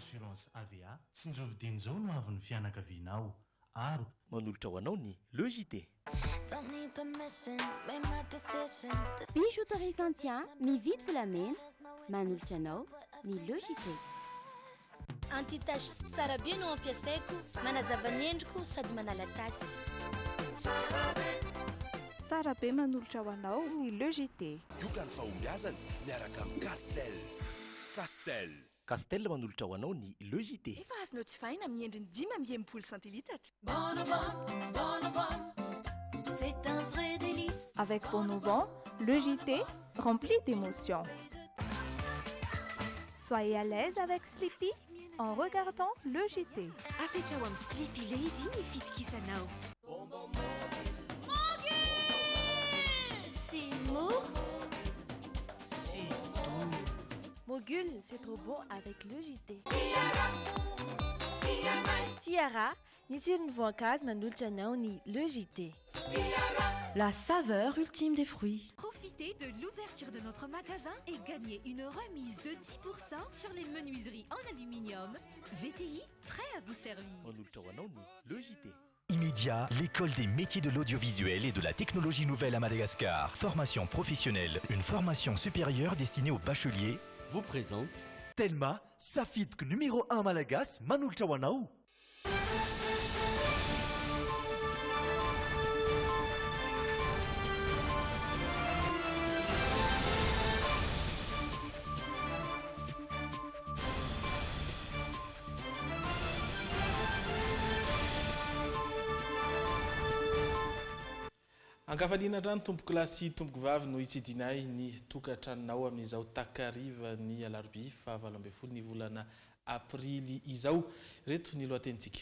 Assurance AVA, tsinjovy dieny izao no avin'ny fianakavianao. Aro. Manolotra ho anao ny Le JT. Bijouterie Santia, mividy volamena, manolotra anao ny Le JT. Anti-tache tsara be no ampiasaiko, manazava ny endriko sady manala tasy. Tsara be manolotra ho anao ny Le JT. Ioka ny fahombiazana miaraka amin'ny Castel. Castel. Castel manolotra ho anao ny Le JT. Efa azonao jifaina amin'ny endriny 65 centilitatra. C'est un vrai délice. Avec Bonobon, le JT rempli d'émotions. Soyez à l'aise avec Sleepy en regardant le JT. Apetrao amin'ny Sleepy Lady ny fitokisanao. C'est mou. Si doux. Mogul, c'est trop bon avec le JT. Tiara, ny tsiron'ny voankazo manolotra anao ny Le JT. La saveur ultime des fruits. Profitez de l'ouverture de notre magasin et gagnez une remise de 10% sur les menuiseries en aluminium. VTI, prêt à vous servir. Manolotra ho anao ny Le JT. Immédiat, l'école des métiers de l'audiovisuel et de la technologie nouvelle à Madagascar. Formation professionnelle, une formation supérieure destinée aux bacheliers. Vous présente Telma, safidiko numéro 1 malagasy manolotra ho anao. Ankafaliana hatrany tompokolahy sy tompokovavy no hitsidinay ny tokantranonao amin'izao takariva ny alarobia faha 18 ny volana aprily izao. Ireto ny lohatenintsika.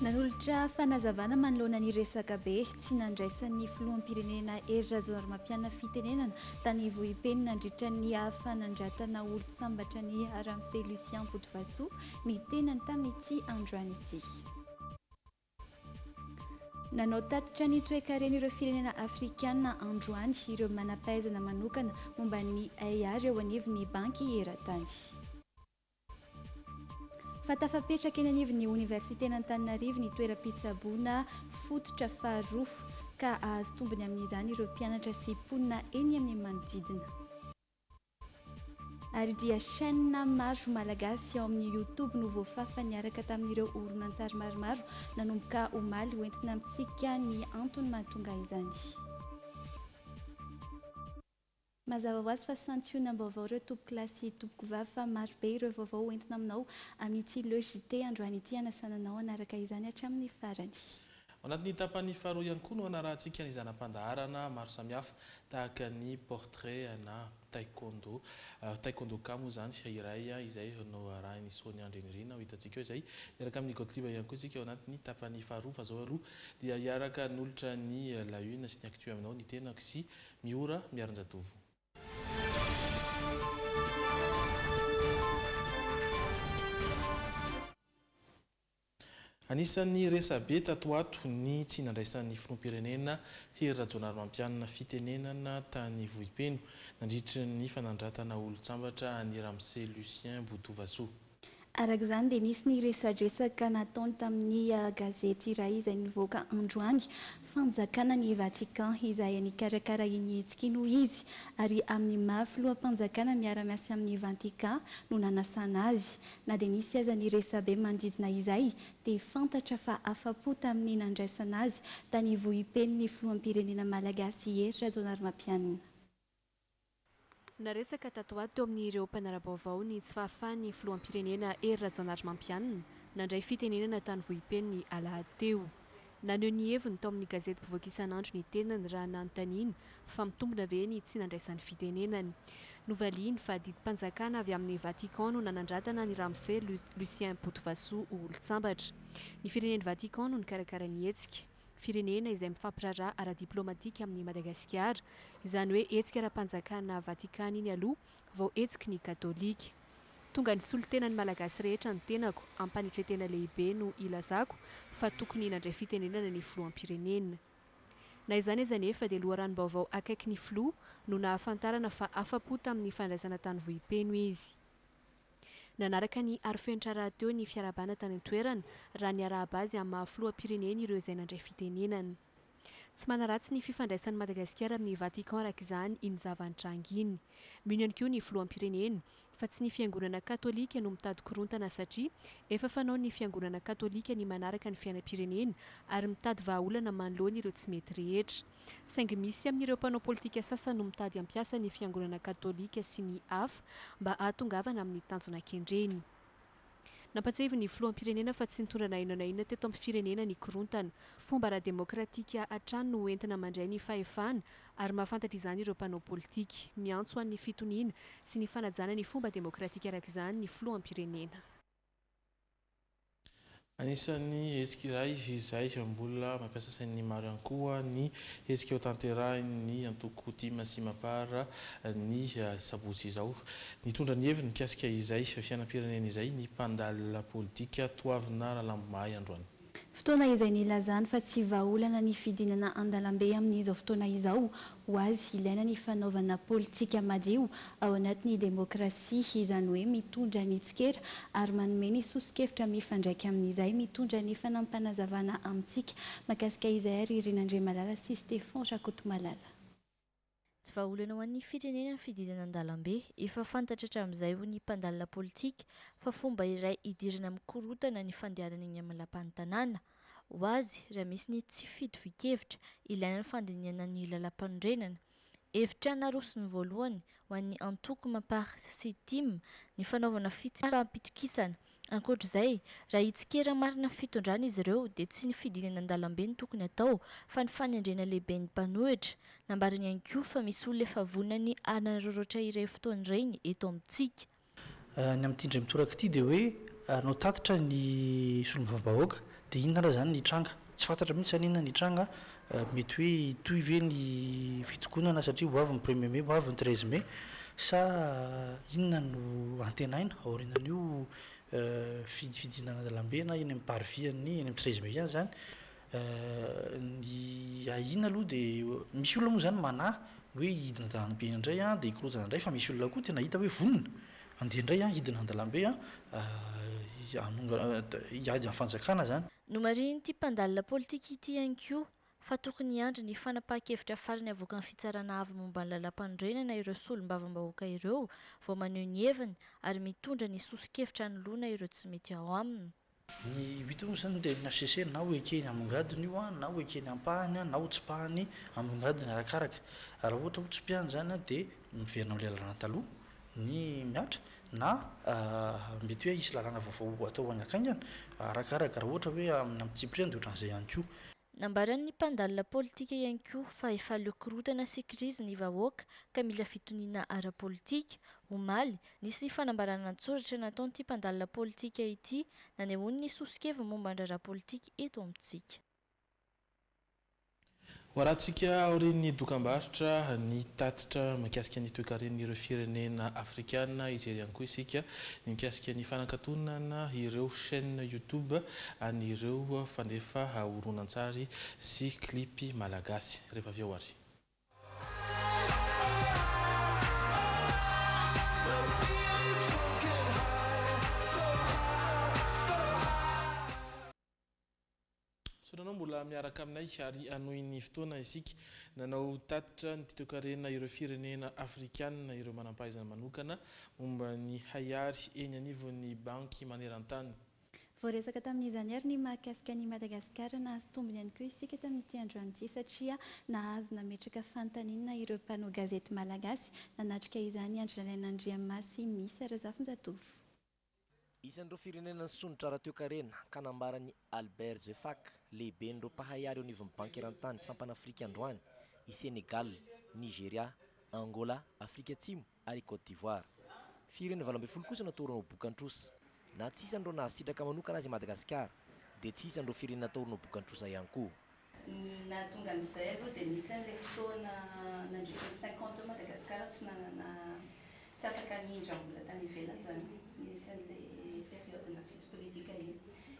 Nanolotra fanazavana manoloana ny resaka be tsy nandraisan'ny filoham-pirenena Hery Rajaonarimampianina fitenenana tany Vohipeno nandritra ny fanandratana olon-tsambatra ny Ramose Lucien Botovasoa ny tenany tamin'ity androany ity. Nanao tatitra ny toekaren'ireo firenena afrikana androany ireo manam-pahaizana manokana momba ny haiary eo anivon'ny banky eran-tany. Fa tafapetraka eny anivon'ny oniversiten'Antananarivo ny toeram-pitsaboana fototra faharoa ka hahazo tombony amin'izany ireo mpianatra sy mponina eny amin'ny manodidina. Ary dia chaîne maro malagasy ao amin'ny youtube no voafafa niaraka tamin'ireo horonantsary maromaro nanomboka omaly hoentina amintsika ny antony mahatonga izany. Mazava ho azy fa santionam-baovao ireo tompokolahy sy tompokovavy fa maro be ireo vaovao hoentina aminao amin'ity Le JT androany ity hanasana anao hanaraka izany hatramin'ny farany. Ao anatin'ny tapany faharoa ihany koa no hanarahantsika ny zana-pandaharana maro samihafa tahaka ny portrait na taekwondo, taekwondo-ka moa izany iray izay noarahin'i Sonia Andrianirina ho hitantsika eo izay. Hiaraka amin'i Gottlieb ihany koa isika ao anatin'ny tapany faharoa fa izao aloha dia hiaraka hanolotra ny La Une sy ny Actu aminao ny tenako sy Miora Miarinjatovo. Anisan'ny resabe tato ho ato ny tsy nandraisan'ny filoham-pirenena Hery Rajaonarimampianina fitenenana tany Vohipeno nandritry ny fanandratana olon-tsambatra an'i Ramose Lucien Botovasoa. Araka izany dia nisy ny resadresaka nataony tamin'ny gazety iray izay nivoaka androany, fanjakana ny Vatican izay nikarakara iny hetsika iny hoy izy, ary amin'ny maha filoham-panjakana miara-miasa amin'ny Vatican no nanasana azy. Na dia nisy aza ny resabe manodidina izay, dia fantatra fa afa-po tamin'ny nandraisana azy tany Vohipeno ny filoham-pirenena malagasy Hery Rajaonarimampianina. Naresaka tato ho ato teo amin'ireo mpanara-baovao ny tsy fahafahan'ny filoham-pirenena Hery Rajaonarimampianina nandray fitenenana tany Vohipeno ny alahady teo. Naneho ny heviny tao amin'ny gazety mpivoaka isan'andro ny tenany raha nanontaniana fa mitombina ve ny tsy nandraisany fitenenana. Novaliany fa didim-panjakana avy amin'ny Vatican no nanandratana an'i Ramose Lucien Botovasoa ho olon-tsambatra. Ny firenen'i Vatican no nikarakara ny hetsika. Firenena izay mifampiraharaha ara-diplomatika amin'i Madagasikara. Izany hoe hetsika ara-panjakana Vatikana iny aloha vao hetsiky ny katolika. Tonga nisolo tena ny Malagasy rehetra ny tenako, ampanetretena lehibe no ilazako fa tokony nandray fitenenana ny filoham-pirenena. Na izany aza anefa dia loharanom-baovao akaiky ny filoha no nahafantarana fa afa-po tamin'ny fandraisana tany Vohipeno izy. Nanaraka ny arofenitra rahateo ny fiarahabana tany an-toerana raha niarahaba azy amin'ny maha filoham-pirenena ireo izay nandray fitenenana. Tsy manaratsy ny fifandraisan'i Madagasikara amin'ny Vatican araka izany iny zava-nitranga iny. Mino ihany koa ny filoham-pirenena fa tsy ny fiangonana katolika no mitady korontana satria efa fanaon'ny fiangonana katolika ny manaraka ny fiainam-pirenena ary mitady vahaolana manoloana ireo tsy mety rehetra. Saingy misy amin'ireo mpanao politika sasany no mitady hampiasa ny fiangonana katolika sy ny hafa mba hahatongavana amin'ny tanjona kendreny. Nampatsiahivy ny filoham-pirenena fa tsy nitondra na inona na inona teto amin'ny firenena ny korontana. Fomba ara-demokratika hatrany no entina mandray ny fahefana ary mahafantatra izany ireo mpanao politika. Miantso an'ny fitoniana sy ny fanajana ny fomba demokratika araka izany ny filoham-pirenena. Anisan'ny hetsika iray izay mbola mampiasa sain'ny maro ihany koa ny hetsika hotanterahin'ny antoko tim sy Mapar ny sabotsy izao. Nitondra ny heviny mikasika izay fiainam-pirenena izay ny mpandalina politika Toavina Ralambomahay androany. Fotoana izay nilazany fa tsy vahaolana ny fidinana an-dalambe amin'izao fotoana izao. Ho azy, ilaina ny fanaovana politika madio ao anatin'ny demokrasia, izany hoe mitondra ny tsikera ary manome ny soso-kevitra mifandraika amin'izay, mitondra ny fanampanazavana amintsika mahakasika izay ary Rina Andriamalala sy Stéphan Rakotomalala. Tsy vahaolana ho an'ny firenena ny fidinana an-dalambe. Efa fantatra hatramin'izay ho ny mpandalina politika fa fomba iray hidirana amin'ny korontana ny fandehanana eny amin'ny lapan'ny tanàna. Ho azy, raha misy ny tsy fitovian-kevitra, ilaina ny fandinihana ny lalàmpanorenana. Hevitra narosony voalohany ho an'ny antoko Mapar sy tim ny fanaovana fitsipaham-pitokisana. Ankoatra izay, raha hitsikera marina ny fitondrana izy ireo dia tsy ny fidinana an-dalambe no tokony hatao fa ny fanendrena lehiben'ny mpanohitra. Nambarany ihany koa fa misy olona efa vonona ny hanararaotra ireny fotoana ireny eto amintsika. Ny amin'ity indray mitoraka ity dia hoe hanao tatitra ny solombavambahoaka dia inona ary izany ny hitranga? Tsy fantatra mihitsy izany inona ny hitranga, mety hoe hitohy ve ny fitokonana satria ho avy ny premier mai, ho avy ny treize mai sa inona no antenaina aorianan'io fidinana an-dalambe na eny amin'ny parvis an'ny eny amin'ny treize mai ihany izany. Ny ahiana aloha dia misy olona moa izany manahy hoe hidina an-dalambe indray dia hikorontana indray fa misy olona koa tena hita hoe vonona handeha indray hidina an-dalambe hanongana hiady amin'ny fanjakana izany. Nomarihin'ity mpandalina politika ity ihany koa fa tokony hiandry ny fanapahan-kevitra farany avoakan'ny Fitsarana Avo momba ny Lalàmpanorenana ireo solombavambahoaka ireo vao maneho ny heviny ary mitondra ny soso-kevitra hanoloana ireo tsy mety ao aminy. Ny huit moa izany dia ny HCC na ho ekeny ambongadiny io na ho ekeny ampahany na ho tsipahany ambongadiny arakaraka. Raha ohatra ho tsipihany izany dia miverina amin'ilay lalàna taloha ny mihatra na mety hoe hisy lalàna vaovao atao haingankaingana arakaraka raha ohatra hoe amin'ny antsipiriany dia ohatran'izay ihany koa. Nambaran'ny mpandalina politika ihany koa fa efa leo korontana sy krizy ny vahoaka ka mila fitoniana ara-politika. Omaly, nisy ny fanambarana an-tsoratra nataon'ity mpandalina politika ity nanehoany ny soso-keviny momba ny raharaha politika eto amintsika. Hoarahantsika aorian'ny dokambarotra ny tatitra mikasika ny toekaren'ireo firenena afrikana. Hijery ihany koa isika ny mikasika ny fanakatonana ireo chaîne YouTube an'ireo mpandefa horonantsary sy clip malagasy. Rehefa avy eo ary. Misaotra anao mbola miaraka aminay ary hanohy ny fotoana isika. Nanao tatitra ny toekarena ireo firenena afrikanina ireo manampahaizana manokana momba ny haiary eny anivon'ny banky maneran-tany. Voaresaka tamin'izany ary ny mahakasika an'i Madagasikara. Nahazo tombony ihany koa isika tamin'ity androany ity satria nahazo nametraka fanontaniana ireo mpanao gazety malagasy nanatrika izany Andry Lalaina Andriamasy Misa Razafinjatovo. Isan'ireo firenena nisondrotra ara-toekarena ka nambaran'i Albert Zeufack, lehiben'ireo mpahay ary eo anivon'ny Banky eran-tany sampana Afrika androany, i Sénégal, Nigeria, Angola, Afrika Atsimo ary i Côte d'Ivoire. Firenena 18 kosa no atahorana ho bokan-trosa. Na tsy isan'ireo nahasitraka manokana aza i Madagasikara dia tsy isan'ireo firenena atahorana ho bokan-trosa ihany koa. Ny nahatonga an'izay aloha dia nisy an'ilay fotoana nandritra ny cinquante ans Madagasikara tsy nanana, tsy afaka nindram-bola tany ivelany izany. Nisy an'ilay période-na crise politique iny.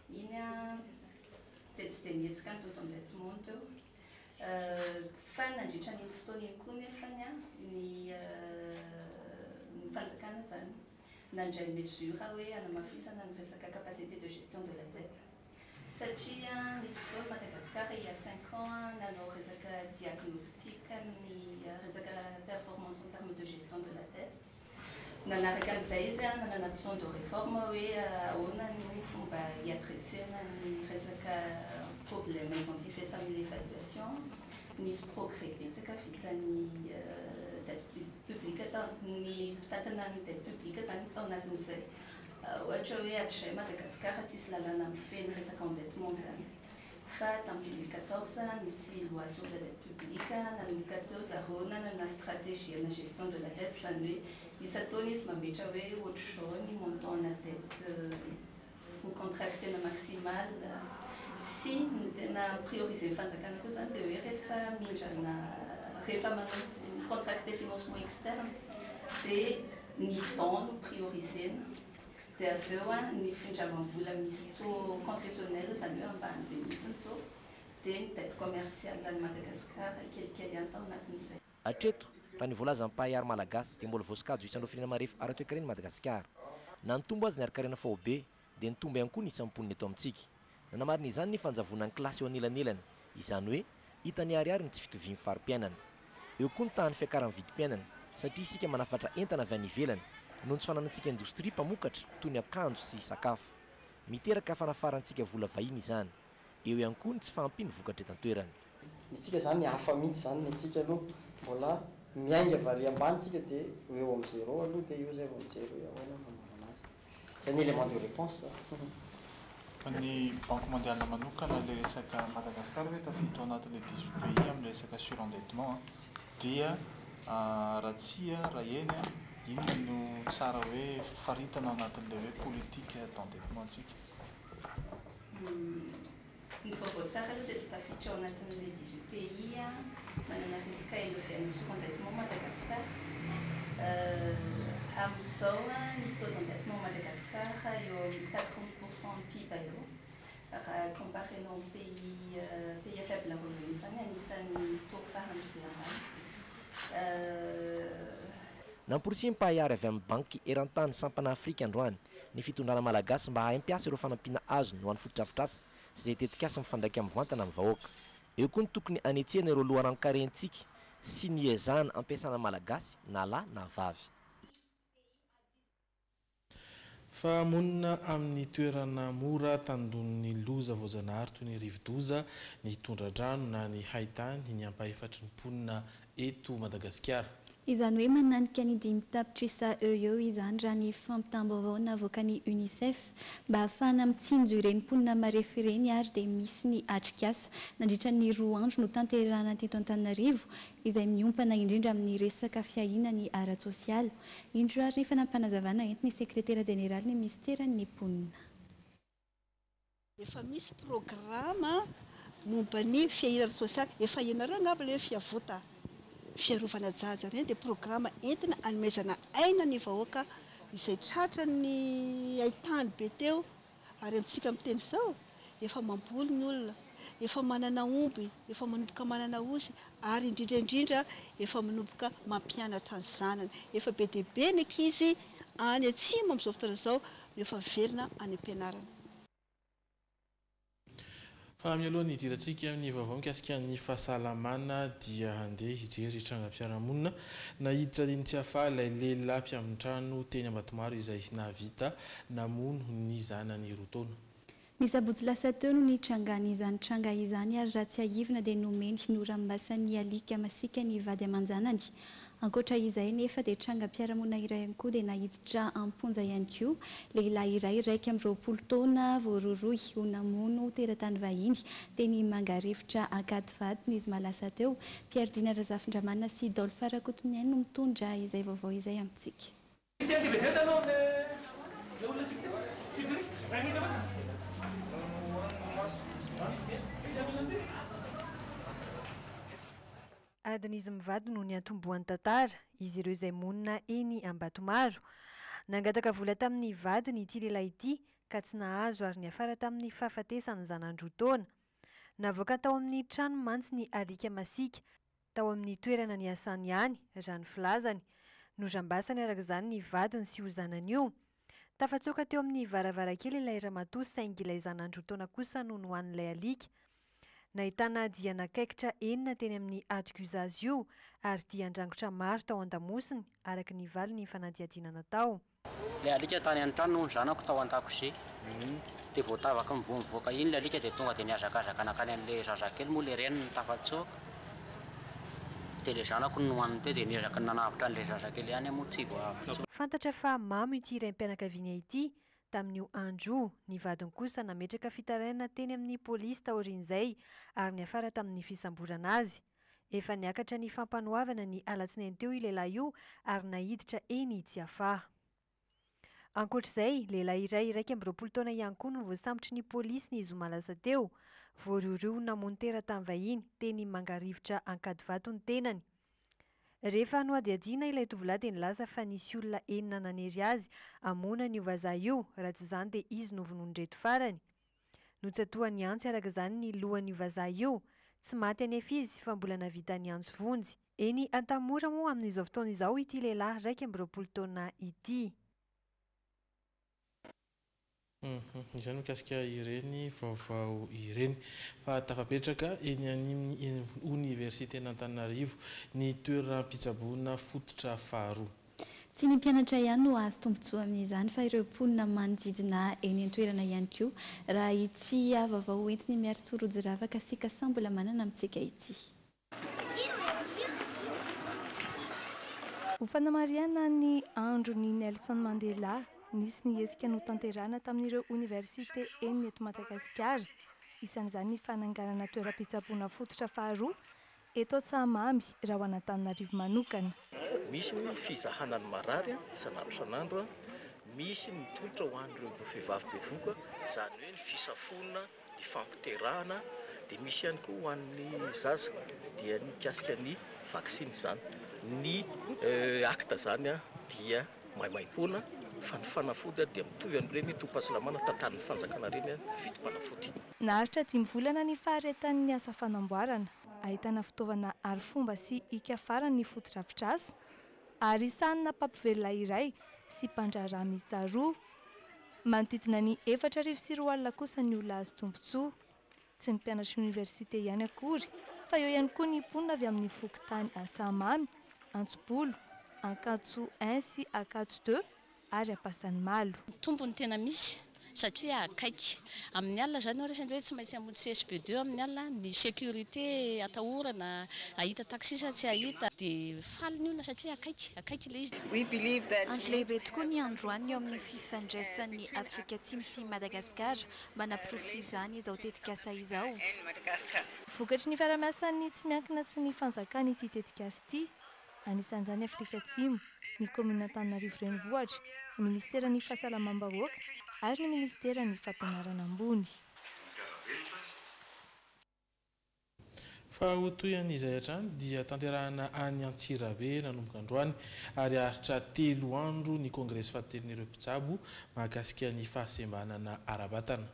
Iny an, dia tsy dia nihetsika ny taux d'endettement teo. Fa nandritra an'iny fotoana iny koa nefany an, ny ny fanjakana izany. Nandray mesure hoe hanamafisana ny resaka capacité de gestion de la dette. Satria nisy fotoana Madagascar il y a cinq ans nanao resaka diagnostic ny resaka performance en termes de gestion de la dette. Nanaraka an'izay izy nanana plan de réforme hoe ahoana no fomba hi-adresser-na ny resaka problème identifié tamin'ny évaluation. Nisy progrès betsaka vitan'ny dette publique tao, ny mpitantana ny dette publique zany tao anatin'izay. Ohatra hoe hatrizay Madagascar tsisy lalàna mifehy ny resaka endettement zany. Fa tamin'ny 2014 nisy loi sur la dette publique, nanomboka teo zareo nanana stratégie ana gestion de la dette, zany hoe isan-taona izy mametra hoe ohatr'izao ny montant na dette ho contractena maximal. Sy ny tena prioriser fanjakana koa zany dia hoe rehefa mindrana, rehefa manao contracter financement externe dia ny don no priorisena, dia avy eo ny findramam-bola misy taux concessionnel, zany hoe ambany be mihitsy ny taux, dia ny dette commerciale any Madagasikara kelikely ihany tao anatin'izay. Hatreto, raha ny voalazan'ny mpahay ary malagasy, dia mbola voasokajy ho isan'ireo firenena marefo ara-toekarena i Madagasikara. Na nitombo aza ny harin-karena faobe, dia nitombo ihany koa ny isan'ny mponina eto amintsika. Nanamarina izany ny fanjavonan'ny kilasy eo anelanelany, izany hoe hita niharihary ny tsy fitovian'ny fari-piainana. Eo koa ny tahan'ny fiakaran'ny vidim-piainana, satria isika manafatra entana avy any ivelany, noho ny tsy fananantsika indostria mpamokatra toy ny akanjo sy sakafo. Miteraka fanafarantsika vola vahiny izany. Eo ihany koa ny tsy fahampian'ny vokatra eto an-toerana. Ny antsika zany hafa mihitsy zany, ny antsika aloha mbola miainga avy ary ambany tsika dia ho eo amin'ny zéro aloha dia eo zay vao mijery hoe ahoana no hanaovana azy. Zay ny élément de réponse. Ny Banque mondiale manokana ilay resaka Madagascar ve tafiditra ao anatin'ilay 18 pays amin'ny resaka surendettement an? Dia raha tsia, raha eny an, inona no tsara hoe faritana ao anatin'ilay hoe politique d'endettement antsika? Ny vaovao tsara aloha dia tsy tafiditra ao anatin'ilay 18 pays manana risque élevé ana surendettement Madagascar. Amin'izao ny taux d'endettement Madagascar eo amin'ny 40% PIB eo. Raha comparena amin'ny pays à faible revenu zany anisan'ny taux faran'izay ambany. Namporisihin'ny mpahay ary avy amin'ny Banky eran-tany sampana Afrika androany ny fitondrana malagasy mba hampiasa ireo fanampiana azony ho an'ny fotodrafitrasa sy izay tetikasa mifandraika mivantana amin'ny vahoaka. Eo koa ny tokony hanetsehana ireo loharanon-karentsika sy ny hiezahana hampiasana malagasy na lahy na vavy. Fa monina amin'ny toerana mora tandindon'ny loza voajanahary toy ny rivodoza, ny tondra-drano na ny haitany ny ampahefatry ny mponina eto Madagasikara. Izany hoe mananika ny 5 tapitrisa eo eo izany raha ny fampitam-baovao navoakan'ny UNICEF. Mba ahafahana mitsinjo ireny mponina marefo ireny ary dia misy ny atrikasa nandritra ny 2 andro no tanterahana teto Antananarivo, izay miompana indrindra amin'ny resaka fiahiana ny ara-tsosialy. Indro ary ny fanampanazavana entin'ny sekretera jeneraly ny ministeran'ny mponina. Efa misy programa momba ny fiahiana ara-tsosialy efa ianareo angamba, le hoe fiavota fiarovana jaja reny dia programa entina anomezana aina ny vahoaka izay tratra ny haitany be teo. Ary amintsika miteny izao, efa mamboly ny olona, efa manana omby, efa manomboka manana osy, ary indrindra indrindra efa manomboka mampianatra ny zanany. Efa be dia be ny ankizy any atsimo amin'izao fotoana izao no efa miverina any am-pianarana. Fa mialoha ny hidirantsika amin'ny vaovao mikasika ny fahasalamana dia handeha hijery trangam-piarahamonina. Nahiditra iny Tsiafahy ilay lehilahy mpiambin-trano teny Ambatomaro izay nahavita namono ny zanany 2 taona. Ny sabotsy lasa teo no nitrangany izany tranga izany, ary raha tsy aivina dia nomeny norambasan'ny alika masika ny vady aman-janany. Ankoatra izay nefa dia trangam-piarahamonina iray ihany koa dia nahiditra am-ponja ihany koa lehilahy iray 21 taona voarohirohy ho namono teratany vahiny teny Mangarivotra Ankadivady ny zoma lasa teo. Pierre Dina Razafindramanana sy Dolph Rakotoniaina no mitondra izay vaovao izay amintsika. Adin'izy mivady no niantombohan'ny tantara, izy ireo izay monina eny Ambatomaro. Nangataka vola tamin'ny vadiny ity lehilahy ity ka tsy nahazo, ary niafara tamin'ny fahafatesany zanany 2 taona. Navoaka tao amin'ny trano mantsy ny alika masika tao amin'ny toerana niasany ihany, raha ny filazany. Nozambasany araka izany ny vadiny sy io zanany io. Tafatsoaka teo amin'ny varavarankely ilay ramatoa saingy ilay zanany roa taona kosa no nohanin'ilay alika. Nahitana diana kaikitra enina teny amin'ny hatik'io zaza io ary dian-drangotra maro tao an-damosiny, araka ny valin'ny fanadihadiana natao. Ilay alika tany an-trano hono zanako tao an-dakozia. Dia vao tavaka vao nivoaka iny ilay alika dia tonga dia nihazakazaka nankany an'ilay zazakely moa ilay reniny tafatsoaka. Dia ilay zanako no nohaniny teo dia niezaka nanavotra an'ilay zazakely ihany aho moa tsy voavotra. Fantatra fa mamo ity raim-pianakaviana ity tamin'io andro io. Ny vadiny kosa nametraka fitarainana teny amin'ny polisy taorian'izay ary niafara tamin'ny fisamborana azy. Efa niakatra ny fampanoavana ny alatsinainy teo io lehilahy io ary naiditra eny Tsiafahy. Ankoatra izay, lehilahy iray 21 taona ihany koa no voasambotry ny polisy ny zoma lasa teo. Voarohirohy ho namono teratany vahiny teny Mangarivotra Ankadivato ny tenany. Rehefa nohadihadiana ilay tovolahy dia nilaza fa nisy olona enina nanery azy hamono an'io vazaha io, raha tsy izany dia izy no vonoin'ireto farany. Notsatohan'ny antsy araka izany ny lohan'io vazaha io. Tsy maty anefa izy fa mbola nahavita niantso vonjy. Eny Antanimora moa amin'izao fotoana izao ity lehilahy 21 taona ity. Izay no mikasika ireny vaovao ireny. Fa tafapetraka eny amin'ny oniversiten'Antananarivo ny toeram-pitsaboana fototra faharoa. Tsy ny mpianatra ihany no hahazo tombontsoa amin'izany fa ireo mponina manodidina eny an-toerana ihany koa, raha ity vaovao hoentin'i Miarisoa Rojo Ravaka sy Kasa mbola manana amintsika ity. Ho fanamarihana ny andron'i Nelson Mandela, nisy ny hetsika notanterahina tamin'ireo oniversite enina eto Madagasikara. Isan'izany ny fananganana toeram-pitsaboana fototra faharoa eto Antsahamamy, raha ho an'Antananarivo manokana. Misy ny fizahana ny marary isan'andro isan'andro, misy ny tolotra ho an'ireo vehivavy bevohoka, izany hoe ny fisafoana, ny fampiterahana, dia misy ihany koa ho an'ny zaza dia ny mikasika ny vaksiny izany. Ny acte izany dia maimaimpoana fa ny fanafody dia mitovy amin'ireny tobim-pahasalamana tantanin'ny fanjakana ireny ny vidim-panafody. Naharitra dimy volana ny faharetan'ny asa fanamboarana. Ahitana fitaovana arifomba sy hika farany ny fotodrafitrasa ary sahanina mpampivelona iray sy mpandraharaha miisa roa. Manodidina ny 2004 kosa ny olona azo tombontsoa. Tsy ny mpianatry ny oniversite ihany akory fa eo ihany koa ny mponina avy amin'ny fokontany Antsahamamy, Antsibolo, Ankatso un sy Ankatso deux ary Ampasanimalo. Tombony tena misy satria akaiky. Amin'ny alina izany ohatra hoe tsy maintsy hamonjy CSB deux amin'ny alina, ny sécurité atahorana hahita taxi sa tsy hahita. Dia faly ny olona satria akaiky, akaiky ilay izy. Andro lehibe tokoa ny androany eo amin'ny fifandraisan'i Afrika Atsimo sy Madagasikara. Manaporofo izany izao tetikasa izao. Vokatry ny fiarahamiasan'ny tsy miankina sy ny fanjakana ity tetikasa ity. Anisan'izany Afrika Atsimo, ny kaominina Antananarivo Renivohitra, ny minisiteran'ny Fahasalamam-bahoaka ary ny minisiteran'ny Fampianarana ambony. Fa ho tohin'izay hatrany dia tanterahana any Antsirabe nanomboka androany ary haharitra telo andro ny kongresy fahatelon'ireo mpitsabo mahakasika ny fahasembanana ara-batana.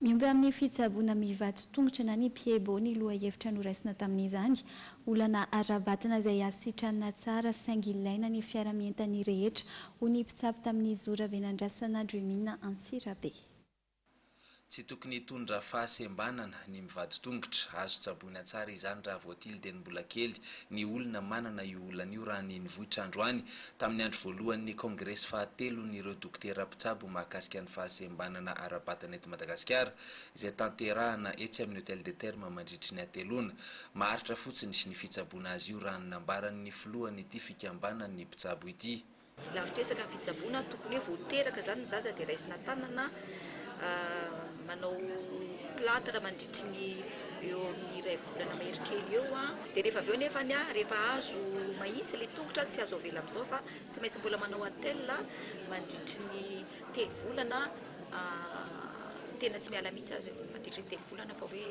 Miomby amin'ny fitsaboana mivato tongotra na ny pieds-bots ny lohahevitra noraisina tamin'izany. Olana ara-batana izay azo sitranina tsara saingy ilaina ny fiara-mientan'ny rehetra, hoy ny mpitsabo tamin'ny zo Ravenandrasana Dreamina Antsirabe. Tsy tokony hitondra fahasembanana ny mivadi-tongotra. Azo tsaboina tsara izany raha voatily dieny mbola kely ny olona manana io olana io raha ny nivoitra androany tamin'ny andro voalohan'ny kongresy fahatelon'ireo dokotera mpitsabo mahakasika ny fahasembanana ara-batana eto Madagasikara izay tanterahana etsy amin'ny Hotel des Thermes mandritry ny hateloana. Maharitra fotsiny ny fitsaboana azy io raha ny nambaran'ny filohan'ity fikambanan'ny mpitsabo ity. Lavitr'ezaka ny fitsaboana, tokony hoe vao teraka izany ny zaza dia raisina tanana, manao plâtre mandritry ny eo amin'ny iray volana mahery kely eo. Dia rehefa avy eo nefany rehefa azo mahitsy ilay tongotra tsy azo avela amin'izao fa tsy maintsy mbola manao attelle mandritry ny telo volana, tena tsy miala mihitsy aza mandritry ny telo volana fa hoe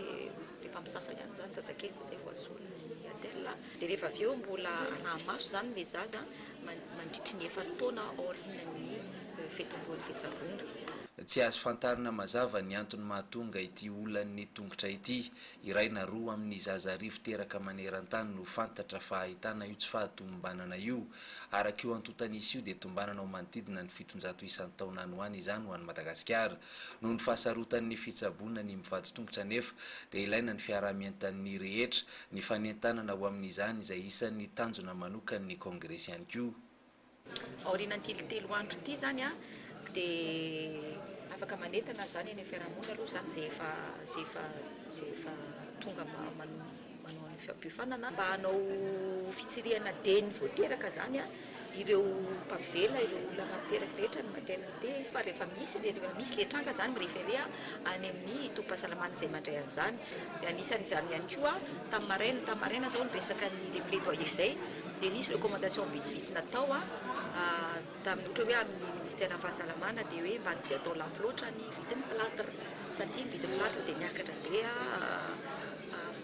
rehefa misasa ihany izany ny zazakely vao izay vao asorina ny attelle. Dia rehefa avy eo mbola araha-maso izany ilay zaza mandritry ny efa-taona aorian'ny fitomboan'ny fitsaboana. Tsy azo fantarina mazava ny antony mahatonga ity olan'ny tongotra ity. Iray na roa amin'ny zaza arivo teraka maneran-tany no fantatra fa ahitana io tsy fahatomombanana io. Araka io antontan'isa io dia tombanana ho manodidina ny 700 isan-taona any ho any izany ho an'i Madagasikara. Noho ny fahasarotan'ny fitsaboana ny mivadi-tongotra anefa dia ilaina ny fiaraha-mientan'ny rehetra, ny fanentanana ho amin'izany izay isan'ny tanjona manokan'ny kongresy ihany koa. Aorianan'ity telo andro ity izany dia afaka manentana izany eny amin'ny fiarahamonina aloha izany izay efa izay efa izay efa tonga manao ny fampiofanana mba hanao fitsirihana dieny vao teraka izany ireo mpampivela, ireo olona mampiteraka rehetra ny maternité fa rehefa misy rehefa misy ilay tranga izany mi-référer any amin'ny tobim-pahasalamana izay mandray an'izany. Dia anisan'izany ihany koa tamin'ny maraina, tamin'ny maraina izao niresaka ny le plaidoyer izay dia nisy recommandation vitsivitsy natao tamin'ny ohatra hoe amin'ny ministeran'ny fahasalamana dia hoe mba tsy dia atao lafo loatra ny vidin'ny plâtre satria ny vidin'ny plâtre dia niakatra be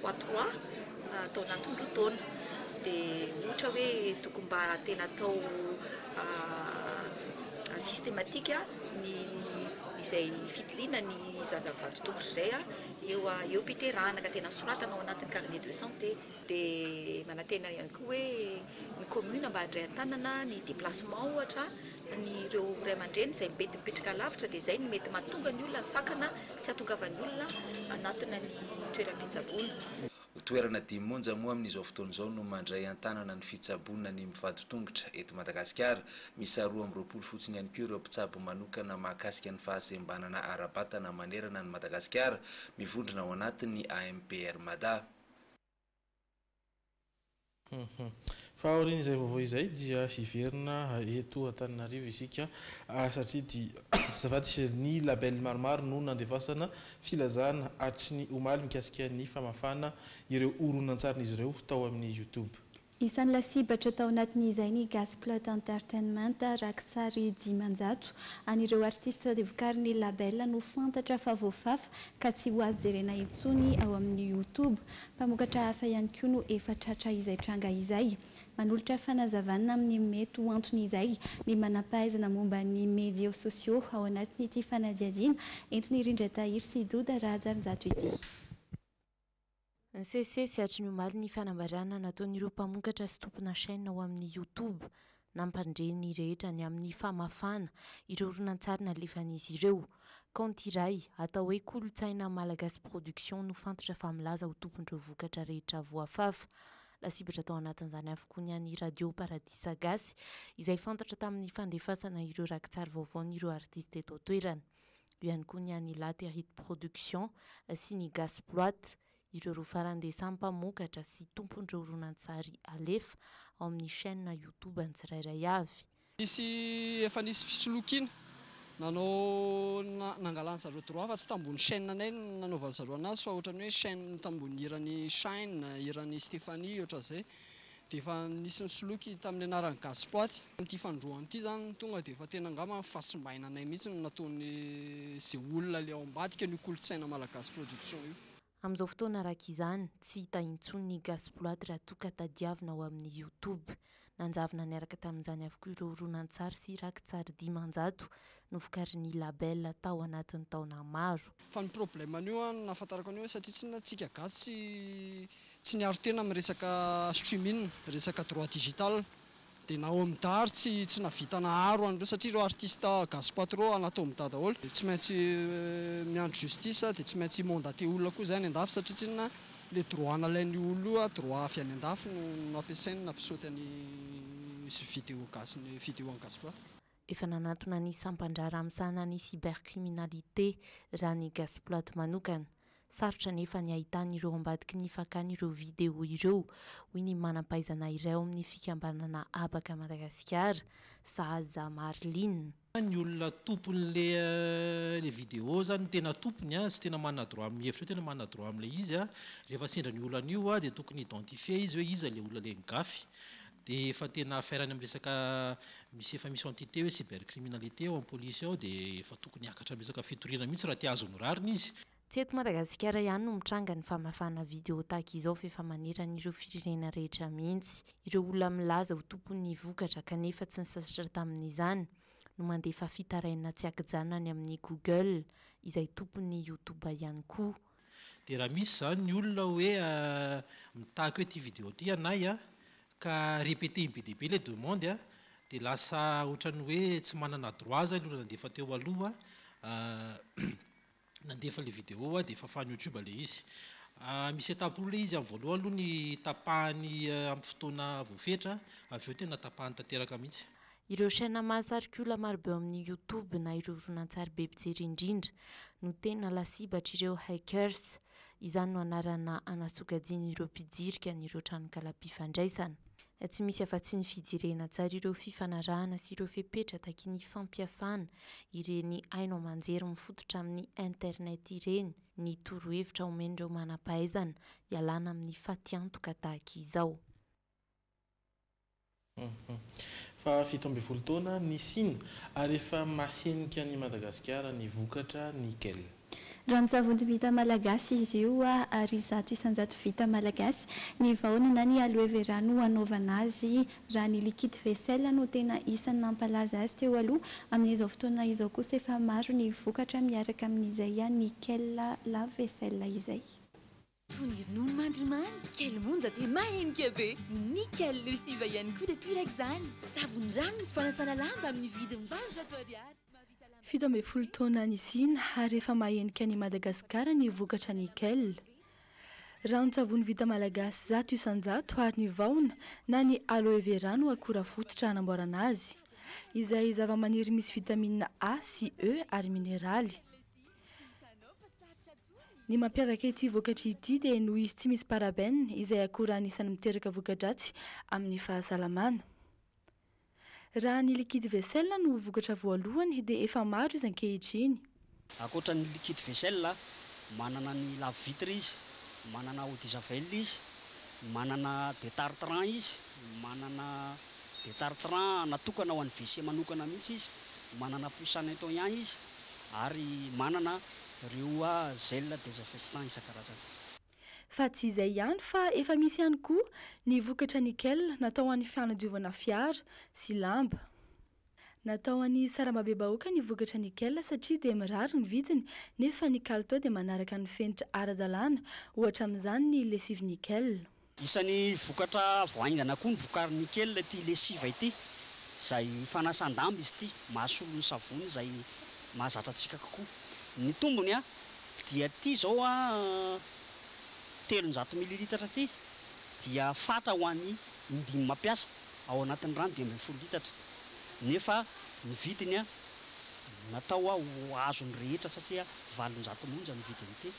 fois trois tao anatin'ny roa taona dia ohatra hoe tokony mba tena atao systématique ny izay fitiliana ny zaza mivadi-tongotra izay eo eo am-piterahana ka tena soratana ao anatin'ny carnet de santé. Dia manantena ihany koa hoe ny commune mba handray an-tanana ny déplacement ohatra ny ireo ray aman-dreny izay mety mipetraka lavitra dia izay no mety mahatonga ny olona sakana tsy hahatongavan'ny olona hanatona ny toeram-pitsaboana. Toerana dimy monja moa amin'izao fotoana izao no mandray an-tanana ny fitsaboana ny mivadi-tongotra eto Madagasikara. Miisa 22 fotsiny ihany koa ireo mpitsabo manokana mahakasika ny fahasembanana ara-batana manerana an'i Madagasikara, mivondrona ao anatin'ny AMPR Mada. Fa aorian'izay vaovao izay dia hiverina eto Antananarivo isika satria dia azafady ny label maromaro no nandefasana filazana hatry ny omaly mikasika ny famafana ireo horonantsarin'izy ireo tao amin'ny YouTube. Isan'ny lasibatra tao anatin'izay ny Gasy-Plot Entertainment, rakitsary 500 an'ireo artista vokarin'ny label no fantatra fa voafafa ka tsy ho azo jerena intsony ao amin'ny YouTube. Mpamokatra hafa ihany koa no efa tratra izay tranga izay. Manolotra fanazavana amin'ny mety ho anton'izay ny manampahaizana momba ny médias sociaux ao anatin'ity fanadihadiana entin'i Rindra Tahiry sy Doda Rahajarinjato ity. Nisesisesy hatry ny omaly ny fanambarana nataon'ireo mpamokatra sy tompona chaîne ao amin'ny YouTube nampandre ny rehetra ny amin'ny famafana ireo horonantsary nalefan'izy ireo. Kaonty iray atao hoe Kolontsaina Malagasy Production no fantatra fa milaza ho tompon'ireo vokatra rehetra voafafa. Lasibatra tao anatin'izany avokoa ny an'ny Radio Paradisa Gasy izay fantatra tamin'ny fandefasana ireo rakitsary vaovaon'ireo artista eto an-toerana. Eo ihany koa ny an'ny Laterite Production sy ny Gasploit. Ireo roa farany dia samy mpamokatra sy tompon'ireo horonantsary alefa ao amin'ny chaîne YouTube-ny tsirairay avy. Nisy efa nisy fisolokiana nanao nangalan'ny zareo droit fa tsy tambony chaîne anay no nanaovan'ny zareo anazy fa ohatran'ny hoe chaîne tambony hiran'i Shine, hiran'i Stéphanie ohatran'izay. Dia efa nisy nisoloky tamin'ny anaran'ny Gasy-Poaty. Ity fandroana ity izany tonga dia efa tena angamba ny fahasimbaina anay mihitsy no nataon'ny izay olona ilay ao ambadika an'io Kolontsaina Malagasy Production io. Amin'izao fotoana araka izany, tsy hita intsony ny Gasy-Ploaty raha toa ka tadiavina ao amin'ny YouTube. Nanjavona niaraka tamin'izany avokoa ireo horonantsary sy rakitsary 500 novokarin'ny Label tao anatin'ny taona maro. Fa ny problème an'io an, ny nahafantarako an'io satria tsinona tsika gasy tsy tsy niaro tena amin'ny resaka streaming, resaka droit digital, dia na OMDA ary tsy tsy nahavita naharo an'ireo satria ireo artiste gasy patro anaty OMDA daholo, dia tsy maintsy miandry justice, dia tsy maintsy mandater olona koa izay any andafy satria tsinona le droit nalain'io olona io droit avy any andafy no nampiasainy nampisaoty an'i vidéo gasy ny vidéo an'i gasy patro. Efa nanantona ny sampan-draharaha misahana ny cybercriminalité raha ny Gasploit manokana. Sarotra anefa ny ahitana ireo ambadiky ny fakana ireo video ireo, hoy ny manam-pahaizana iray ao amin'ny fikambanana Habaka Madagasikara, Sahaza Marline. Ny olona tompon'le le video zany ny tena tompony a, sy tena manana droit mihevitra hoe tena manana droit amin'ilay izy a, rehefa sendra ny olana io a dia tokony identifier izy hoe iza le olona le nigafy, dia efa tena affaire any amin'ny resaka misy efa misy entité hoe cybercriminalité ao amin'ny polisy ao dia efa tokony hiakatra amin'ny resaka fitoriana mihitsy raha te hahazo ny rariny izy. Tsy eto Madagasikara ihany no mitranga ny famafana video tahaka izao fa efa manerana ireo firenena rehetra mihitsy. Ireo olona milaza ho tompon'ny vokatra kanefa tsy nisasatra tamin'izany. no mandefa fitarainana tsy ankijanona any amin'ny Google, izay tompon'ny YouTube ihany koa. Dia raha misy izany ny olona hoe mitaky hoe ity vidéo ity anay a, ka répéter-ny be dia be ilay demande a, dia lasa ohatran'ny hoe tsy manana droit zany ilay olona nandefa teo aloha nandefa ilay vidéo dia fafan'ny youtube ilay izy. Misy étape roa ilay izy, amin'ny voalohany aloha ny tapahany amin'ny fotoana voafetra, avy eo tena tapahany tanteraka mihitsy. Ireo chaîne mahasarika olona marobe ao amin'ny YouTube na ireo horonantsary be mpijery indrindra no tena lasibatr'ireo hackers. Izany no anarana anasokajian'ireo mpijirika an'ireo tranonkalam-pifandraisana. Tsy misy afa-tsy ny fijerena tsara ireo fifanarahana sy ireo fepetra takian'ny fampiasana ireny haino aman-jery mifototra amin'ny internet ireny ny torohevitra omen'ireo manam-pahaizana hialana amin'ny fatiantoka tahaka izao. Faha 17 taona nisiana ary efa mahenika an'i Madagasikara ny vokatra nickel. Ranon-tsavony vita malagasy izy io ary 100% vita malagasy. Ny vahona na ny aloe vera no anaovana azy. Raha ny liquide vaisselle no tena isan'ny nampalaza azy teo aloha, amin'izao fotoana izao kosa efa maro ny vokatra miaraka amin'izay nickel lave vaisselle izay. Toy ny ronono mandry mamy, kely monja dia mahenika be. Ny Nickel lessive ihany koa dia torak'izany. Savony ranony fanasana lamba amin'ny vidiny 800 ariary. Mahavita lamba 17 taona nisiana ary efa mahenika an'i Madagasikara ny vokatra Nickel. Ranon-tsavony vita malagasy 100% ary ny vahona na ny aloe vera no akora fototra hanamboarana azy, izay zavamaniry misy vitamina A sy E ary mineraly. Ny mampiavaka ity vokatra ity dia noho izy tsy misy parabène izay akora anisan'ny miteraka voka-dratsy amin'ny fahasalamana. Raha ny liquide vaisselle no vokatra voalohany dia efa maro izy ankehitriny. Ankoatra ny liquide vaisselle, manana ny lave vitre izy, manana eau de javel izy, manana détartrant izy, manana détartrant natokana ho an'ny WC manokana mihitsy izy, manana puce à nettoyant izy, ary manana ireo gel désinfectant isan-karazany. Fa tsy izay ihany fa efa misy ihany koa ny vokatra nickel natao ho an'ny fanadiovana fiara sy lamba. Natao ho an'ny sarambabebahoaka ny vokatra nickel satria dia mirary ny vidiny nefa ny kalitao dia manaraka ny fenitra ara-dalàna, ohatra amin'izany ny lessive nickel. Isan'ny vokatra vao haingana koa ny vokarin'ny nickel ity lessive ity, izay fanasan-damba izy ity, mahasolo ny savony izay mahazatra antsika kokoa. Ny tombony dia ity izao 300 mililitatra ity dia fatra ho an'ny indimy mampiasa ao anatin'ny rano 15 litatra, nefa ny vidiny natao ho azon'ny rehetra satria 800 monja ny vidin'ity.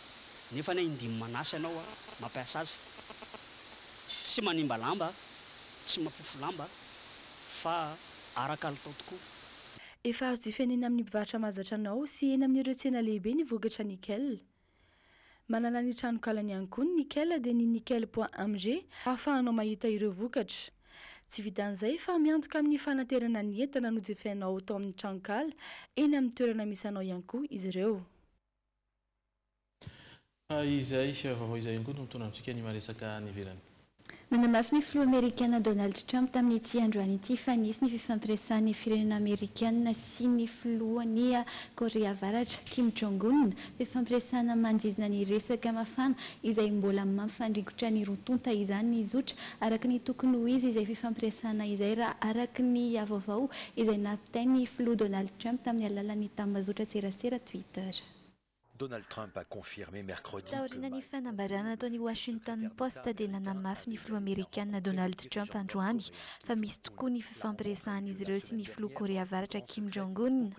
Nefa anie indimy manasa ianao mampiasa azy. Tsy manimba lamba, tsy mampofo lamba fa ara-kalitao tokoa. Efa azo jifaina eny amin'ny mpivarotra mahazatra anao sy eny amin'ireo tsena lehibe ny vokatra Nickel. Manana ny tranonkalany ihany koa ny Nickel dia ny nickel point mg ahafahanao mahita ireo vokatra. Tsy vitan'izay fa miantoka amin'ny fanaterana ny entana nojifainao tao amin'ny tranonkala eny amin'ny toerana misy anao ihany koa izy ireo. Izay vaovao izay ihany koa no mitondra amintsika ny maresaka any ivelany. Nanamafy ny filoha amerikana Donald Trump tamin'ity androany ity fa nisy ny fifampiresahan'ny firenena amerikana sy ny filohan'i Korea Avaratra, Kim Jong-un, fifampiresahana manodidina ny resaka mafana izay mbola mampifandringotra ny roa tonta izany nizotra araka ny tokony ho izy izay fifampiresahana izay raha araka ny vaovao izay nampitain'ny filoha Donald Trump tamin'ny alalan'ny tambazotran-tserasera Twitter. Donald Trump a confirmé mercredi que Taorian'ny fanambarana nataon'ny Washington Post dia nanamafy ny filoha amerikana Donald Trump androany fa misy tokoa ny fifampiresahan'izy ireo sy ny filoha Korea Avaratra Kim Jong-un.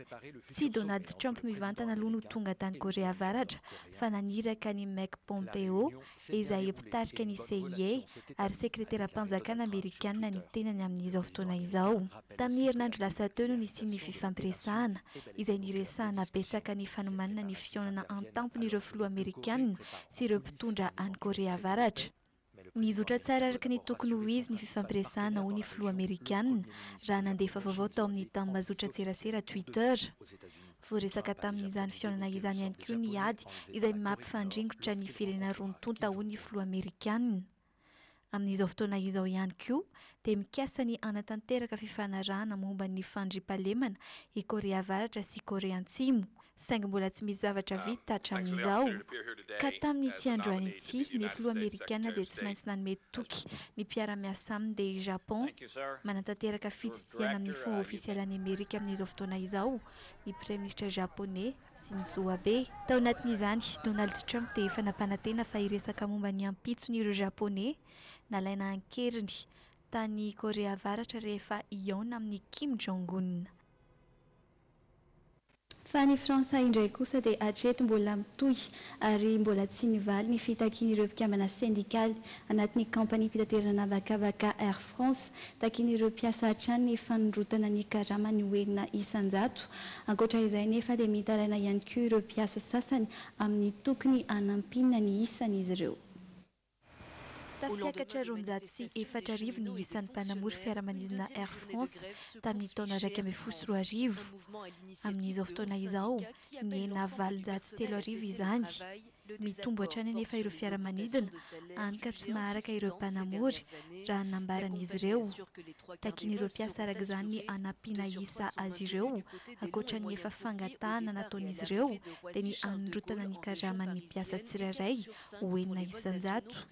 Tsy i Donald Trump mivantana aloha no tonga tany Korea Avaratra fa naniraka an'i Mike Pompeo izay mpitarika ny CIA ary sekreteram-panjakana amerikana ny tenany amin'izao fotoana izao. Tamin'ny herinandro lasa teo no nisian'ny fifampiresahana, izay niresahana betsaka ny fanomanana ny fihaonana an-tampon'ireo filoha amerikana sy ireo mpitondra any Korea Avaratra. Nizotra tsara araka ny tokony ho izy ny fifampiresahana hoy ny filoha amerikana raha nandefa vaovao tao amin'ny tambazotran-tserasera Twitter. Voaresaka tamin'izany fihaonana izany ihany koa ny ady izay mampifandringotra ny firenena roa tonta hoy ny filoha amerikana. Amin'izao fotoana izao ihany koa dia mikasa ny hanatanteraka fifanarahana momba ny fandriampahalemana i Korea Avaratra sy Korea Antsimo, saingy mbola tsy misy zavatra vita hatramin'izao. Ka tamin'ity androany ity, ny filoha amerikana dia tsy maintsy nanome toky ny mpiara-miasa aminy dia i Japon. Manatanteraka fitsidihana amin'ny fomba ofisialy any Amerika amin'izao fotoana izao ny praiminisitra japoney Shinzo Abe. Tao anatin'izany, Donald Trump dia efa nampanantena fa hiresaka momba ny ampitson'ireo Japoney nalaina an-keriny tany Korea Avaratra rehefa hihaona amin'i Kim Jong-un. Fa any Frantsa indray kosa dia hatreto mbola mitohy ary mbola tsy nivaly ny fitakian'ireo mpikambana sendikaly anatin'ny kaompaniam-pitaterana an'habakabaka Air France. Takian'ireo mpiasa hatrany ny fanondrotana ny karamany ho 6%. Ankoatra izay anefa dia mitaraina ihany koa ireo mpiasa sasany amin'ny tokony hanampiana ny isan'izy ireo. Tafiakatra 4200 ny isan'ny mpanamory fiaramanidina Air France tamin'ny taona 2011. Amin'izao fotoana izao, nihena 3800 izany. Mitombo hatrany anefa ireo fiaramanidina, hany ka tsy maharaka ireo mpanamory, raha ny nambaran'izy ireo. Takian'ireo mpiasa araka izany ny hanampiana isa azy ireo, ankoatra ny efa fangatahana nataon'izy ireo, dia ny hanondrotana ny karaman'ny mpiasa tsirairay ho 6%.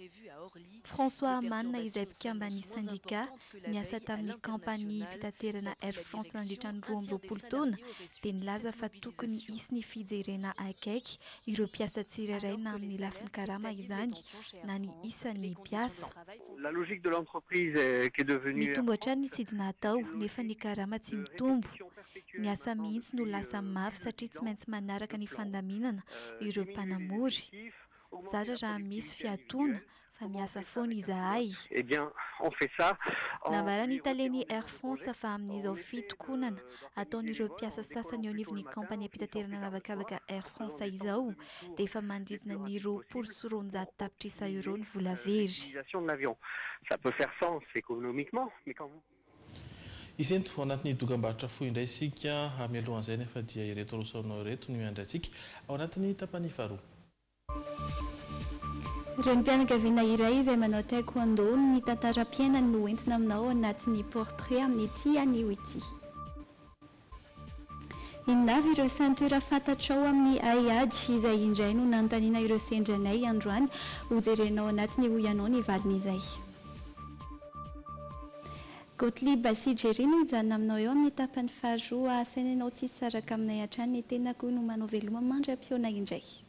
François Hamann izay mpikamban'ny sendika niasa tamin'ny kaompaniam-pitaterana Air France nandritra ny 22 taona dia nilaza fa tokony hisy ny fijerena akaiky ireo mpiasa tsirairay na amin'ny lafiny karama izany na ny isan'ny mpiasa. Mitombo hatrany ny sidina atao nefa ny karama tsy mitombo. Ny asa mihitsy no lasa mafy satria tsy maintsy manaraka ny fandaminana ireo mpanamory. Zara raha misy fiatoana fa miasa foana izahay. Nambaran'ny talen'ny Air France fa amin'izao fitokonana ataon'ireo mpiasa sasany eo anivon'ny kaompaniam-pitaterana an'habakabaka Air France izao dia efa manodidina ny 220 tapitrisa euros ny vola very. Hisento ao anatin'ny dokambarotra fohy indray isika, mialohan'izay nefa dia ireto aroso aminao ireto no miandry antsika ao anatin'ny tapany faharoa. Renim-pianakaviana iray izay manao taekwondo ny tantaram-piainany no entina aminao ao anatin'ny portrait amin'ity anio ity. Inona avy ireo ceinture fantatrao amin'ny haiady izay indray no nanontaniana ireo sendranay androany? Hojerenao anatin'ny hoy ianao ny valin'izay. Gothlieb sy Jerry no hijanona aminao eo amin'ny tapany faharoa. Asaina ianao tsy hisaraka aminay hatrany ny tenako no manao veloma mandra-pihaona indray.